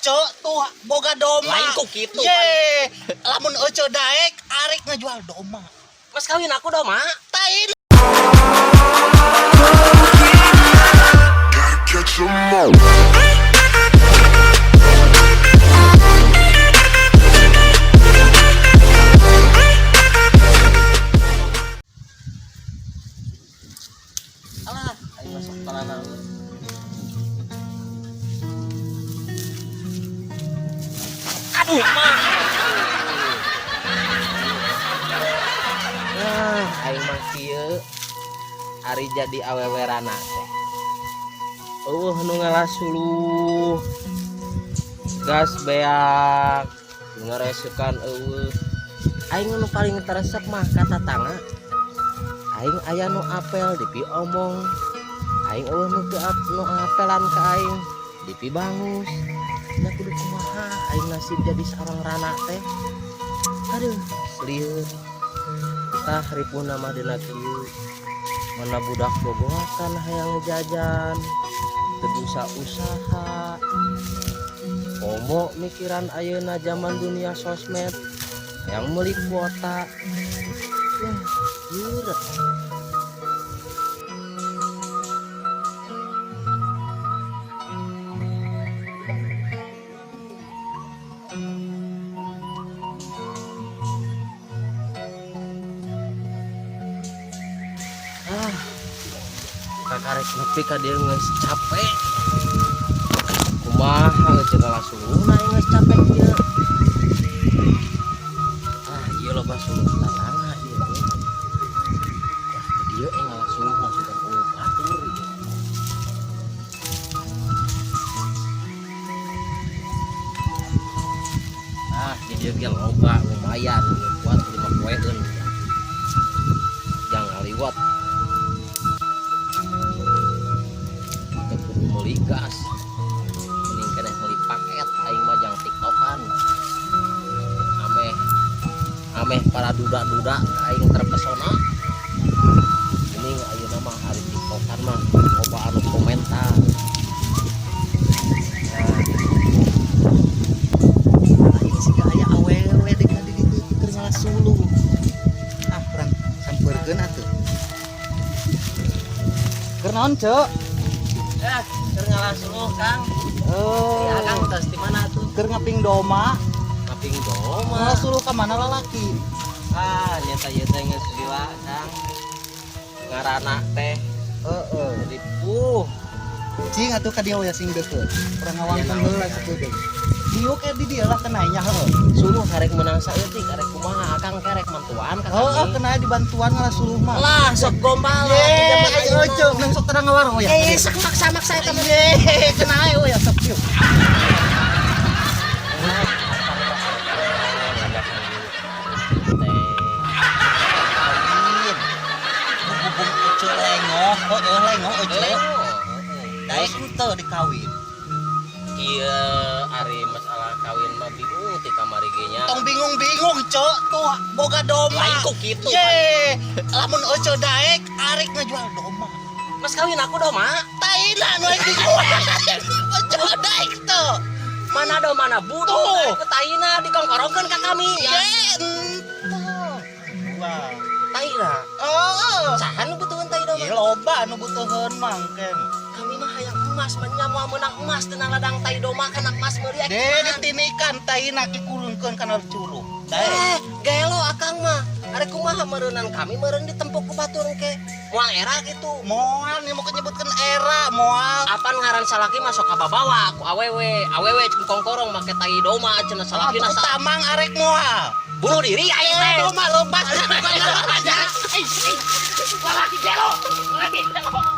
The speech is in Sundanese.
Ceu tuh boga doma. Lain ku kitu. Ye, lamun ece daek arek ngajual doma. Mas kawin aku doma. Tai. Catch 'em all. Alah, ayo masuk tanah. Aduh, mah. Nah, aing mah kieu ari jadi awewe rana teh. Eueuh nu ngalasuluh. Gas beak, ngaresekan eueuh. Aing nu paling teresep mah ka tatangga. Aing aya nu apel dipi omong. Aing eueuh nu teu nu apelan ka aing dipi bangus. Nya kudu kumaha aing nasib jadi seorang rana teh. Aduh, lieur. Tah ripuhna mah dina kieu. Mana budak bogoakan hayang jajan, teu bisa usaha. Komo mikiran ayeuna zaman dunia sosmed yang meuli kuota. Yah, lieur. Ah, kakarek nepi ka dieu geus capek. Kumaha geus ngalasuluhna ieu geus capek ieu. Ah, ieu loba suluh tatangga ieu. Wah, di dieu ngalasuluh masukan eueuh batur ieu. Ah, di dieu ge loba lumayan ieu kuat 5 poeun. Jangan ngaliwat. Teu kudu meuli gas. Mending keneh meuli paket aing mah jang tiktokan. Ameh ameh para duda-duda aing terpesona. Mending ayeuna mah ari tiktokan mah loba anu komentar. Nah, aing siga aya awewe di ka di ditu keur ngalasuluh. Ah, kurang sampeurkeun atuh. Keur naon, Ceu? Eh, keur ngalasuluh, Kang. Oh. Ya, Kang, tos di mana tuh? Keur ngaping doma. Ngaping doma. Ngalasuluh ka mana lalaki? Ah, nyata ieu teh geus gila, Kang. Ngarana teh. Heeh. Ripuh. Cing atuh ka dieu ya sing deukeut. Urang ngawangkeun heula sakedeung. Dieu ke di dieu lah kena nya heuh. Suluh karek meunang saeutik karek kumaha Akang kerek mantuan ka Heeh, kami. kena dibantuan ngalasuluh mah. Lah, sok gombal. Ye, ayo ece, nang sok terang ngawarung ya. Eh, sok maksa-maksa eta mah. Ye, kena ayo ya sok yuk. Kawin. Hubung ece lengoh, heeh lengoh ece. Daek henteu dikawin. Iya, ari masalah kawin mah bingung ti kamari ge nya. Tong bingung-bingung, Ceu, tuh boga doma. Lain ku kitu. Ye, lamun ece daek arek ngajual doma. Mas kawin aku doma. Taina nu aing bingung. Ece daek teu. Mana doma na buduh Tuh. ku taina dikongkorongkeun ka kami. Ye, entah. Wah. Taina. Oh, Saha nu butuheun tai doma? Ye loba nu butuheun mah engke. Kami mah hayang emas, mah nya moal meunang emas cenah ladang tai doma kana emas meuli De ditinikan taina kikulungkeun kana curug. Daek. Eh, gelo akang mah. Arek kumaha meureunan kami meureun ditempok ku batur engke. Moal era gitu. Moal nih mau nyebutkeun era moal. Apan ngaran salaki masuk ka babawa ku awewe. Awewe cek kongkorong make tai doma cenah salakina Atuh tamang arek moal. Bunuh diri aing teh. Doma lepas. Lalaki gelo. Lalaki gelo.